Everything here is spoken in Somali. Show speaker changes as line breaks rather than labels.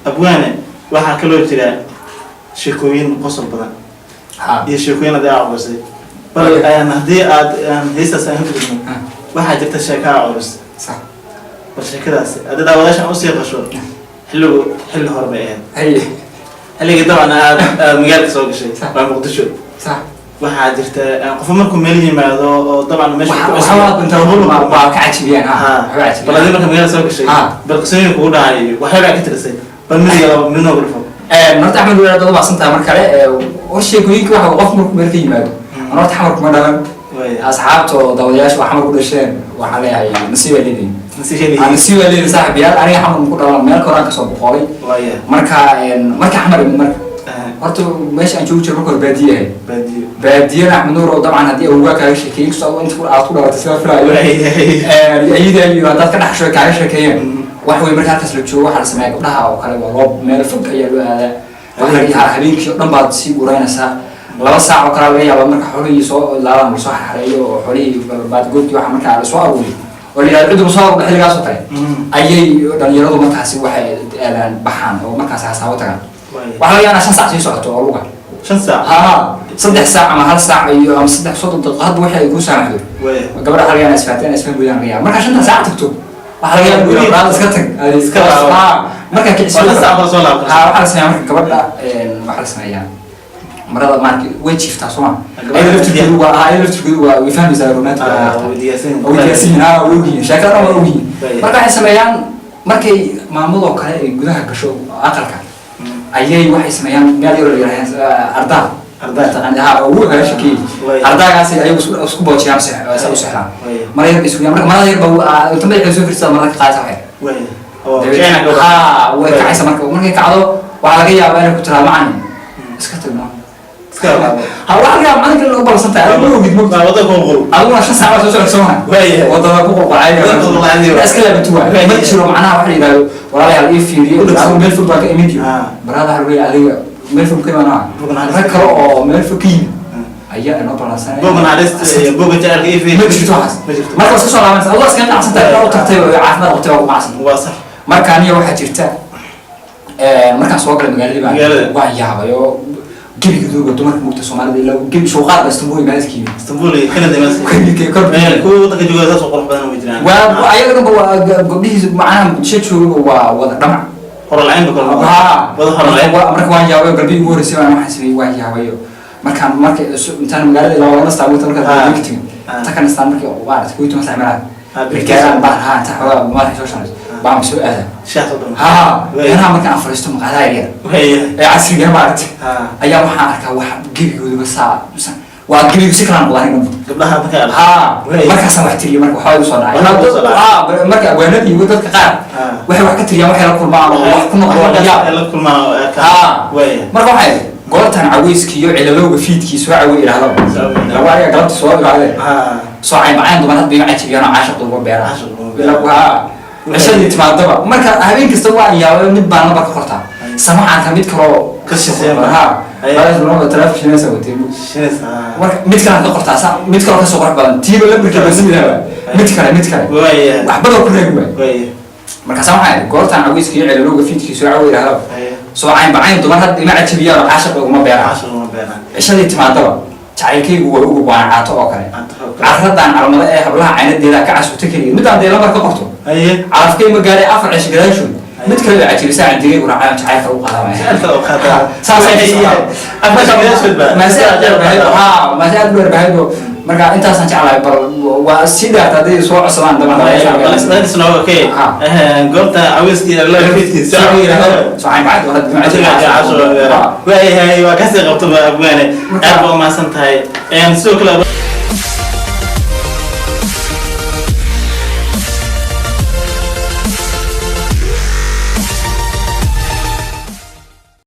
Abwaane, waxaa kaloo jira sheekooyin qosol badan iyo sheekooyin aad aa culisay. Bal haddii aad heestaas aan ka gudubno, waxaa jirta sheeka aa culus. Bal sheekadaasi haddii daawadaashan usii qasho, xilligu xilli hore bay ahayd, xilligii dabcan aad magaalka soo gashay, waa Muqdisho. Waxaa jirta qofka markuu meel yimaado oo dabcan meesha ku cusub-
Waxaa inta waa ka cajibiyaan, ha.
Ha.
Waxba
Bal adii
cajibiyaan.
marka magaalada soo gashay, bal qisooyin kugu dhacay iyo waxyaabaa ka tirisay, bal midiga laba midnoo dhufo.
Horta Axmed, walaal, aad u tahay mar kale. Hor sheekooyinka waxa qof markuu meel ka yimaado, ana horta Xamar kuma dhalan. Asxaabta oo daawadayaasha waa Xamar ku dhasheen, waxaan leeyahay nasiib ay leedihin.
Nasiib.
Ah, nasiib ay leedihin, saaxiibayaal. Aniga Xamar ku dhalan, meel koraan kasoo boqolay. Marka marka Xamar imid, marka horta meesha aan joogi jiray marka hore baadiye ahayd.
Baadiyo.
Baadiyana, Axmed Nuur, oo dabcan haddii awowgaa kaaga sheekeeyey, inkastoo adigu inta aad ku dhalatay sida filaayo, ayada iyo haddaad ka dhaxsho kaaga sheekeeyeen, wax wey. Marka halkaas la joogo, waxaa la sameeyaa gabdhaha oo kale waa loo meel fog ayaa loo aadaa. Waxaa laga yaabaa habeenkii oo dhan baad sii gureynaysaa, 2 saac oo kale laga yaaba marka xoolihii soo laabaan, lasoo xareeyo oo xoolihii baadgoodkii waxa markaa lasoo aruuriyo oo la yidhahdo ciddu soo aruurda, xilligaas oo kale ayay dhalinyaradu markaasi waxay aadaan, baxaan oo markaasi hasaabo tagaan. Waxaa laga yaabaa 5 saac sii socoto oo luga.
5 saac?
Ha, 3 saac ama 1 saac iyo ama 30 daqiiqo, hadba waxay ay kuu saamaxdo. Gabadha waxaa laga yaabaa isfahteen, isfaham weydaan laga yaaba. Markaa 5-ta saac tagto, waxaa laga yaabaa guriga baraada iska tag.
Iska laabo.
Ha, markaa kiciso.
Waa 5 saac baa soo laabta.
Ha, waxaa la sameeyaa marka gabadha waxaa la sameeyaa marada maarki way jiiftaa, soo ma?
Gabadha.
Ayada laftirkeedu waa way fahmaysaa romantic.
Ah, way diyaarsan yihiin.
Way diyaarsan yihiin, ha, way ogyihiin, sheekada dhan waa ogyihiin. Marka waxay sameeyaan markay maamadoo kale ay gudaha gasho aqalka, ayay waxay sameeyaan meel yar oo la yidhahdo ardaa.
Ardaa.
Taqaanid, ha, oo ugu kaga shakiyey. Ardaagaasi ayagu isku boojiyaan, u seexdaan. Mara yar bay isugayaan, marka marada yar ba inta madaxa soo fiirsada marada ka qaadaysa waxay.
Oo kicina gabadha.
Ha, way kacaysa. Marka markay kacdo, waxaa laga yaabaa inay ku tiraa, "Macalin, iska tagno."
Iska laabo.
Ha, waxaa laga yaabaa macalinka in u ballansan tahay, adigu ma ogid, mogta.
Waa wadada ku qulqul.
Adiguna 5 saac baa soo socota, soo ma? Wadada ku qulqulcay.
Wadada ku qulqulcay.
Iska laabato waay. Ma jiro macnaha waxa la yidhahdo, "Walaalayaal, ii fiiriyo, adigu meel fog baa ka imid." Iyo baraada waxa lagu leeyahay, "Adiga meel fog ka imaanaa,
Buga naxariista.
rag kale oo meel fog ka yimid ayaa inoo ballansanaya."
Buga naxariista iyo buga jacaylka ii fiiriyo.
Ma jirto waxaas.
Ma jirto.
Marka iska soo laabanaysa, adoo iska qanacsan tahay u tagtay oo caafimaad qabtay, waa ku qanacsan.
Waa sax.
Marka aniga waxaa jirta markaan soo galay magaaladii baan
Magaalada.
waan yaabay oo gebigadooba dumarka mugta Soomaalida ilaa gebi shuuqaad ba Istanbul magaalada ka yimid.
Istanbul iyo Canada
Kor-
kuwa wadanka jooga saas oo qurux badan ma jiraan.
Waa ayaga dhanba, waa gabdhihiisa macnaha Muqdisho jooga waa wada dhamac.
Horolcayn ba kala
Ha.
wada horolcayn.
Marka waan yaabay, galbihii ugu horreysay baan waxaan sameeyey, waan yaabayo markaan marka intaan magaalada ilaa wada nastaa wata markaan ka tegin, inta ka nastaan markii maarata 11 saac meelaha gaaraan baan, ha, inta xoogaa madaxa soo shanayso baan soo aadaa.
Shaah soo dhan.
Ha, meelaha markaan aan fadhiisto maqaadaha yaryar ee casriga maarata ayaa waxaan arkaa wax gebigooduba saa waa gebigu si kala noqda aniga.
Gabdhaha markaa
Ha, markaasaan wax tiriyo, marka waxaa igu soo dhacay.
Waxaa kugu soo dhacay.
Ha, marka abwaanadii iyo dadka qaar waxay wax ka tiriyaan, waxay la kulmaan oo wax ku noqdo waa yaab.
La kulmaan oo arkaan.
Ha. Marka waxay goortan caweyskii iyo cilalowga fiidkii soo cawey idhahdaba, lagu ariga galabtii soo imaadeen, soo caynbaceen dumar hadba ima cajibiyaan oo caashiq uga beeraan.
Caashiq uga beeraan.
Ha, cishadii timaadaba marka habeen kasta waa yaabay, mid baan lambar ka qortaa samacaanka mid kaloo
Ka shisheeya.
Ha, taleefon shinaysa watay.
Shinaysa.
Marka mid kalaan ka qortaa sa mid kaloo kasoo qurux badan, tiiba lambarkii baan samidaba, mid kale, mid kale, waxbada ku reegi waay. Markaasa waxaa idhi goortaan caweyskii iyo cilalowga fiidkii soo cawey idhahdaba, soo caynbacayn dumar hadda ima cajibiyaan oo caashiq uguma beeraan.
Caashiq uga beeraan.
Cishadii timaadaba jacaylkaygu waa ugu waana caato oo kale.
Caato oo kale.
Carradaan calmada ee hablaha caynadeeda ka casuuta keliya, midaan dee lambar ka qorto, calafkay ma gaaray 4 cisho gadaashood mid kale baa cajibisa, candigaygu raacay, jacaylka u qaadamaya.
Jacaylka u qaadaa.
Saasay.
4 cisho gadaashood baa.
Maase aad dheer bahayd, ha, maase aad dheer bahayd. Marka intaasaan jeclahay, bal waa si dheerta hadday soo codsadaan dabcan.
Okay. Goobta caweyskii fiidkiisa.
Soo caynbacad hore.
Waayahay, waa kasii qabto ba abwaane, aad baa umahadsan tahay. Sidoo kale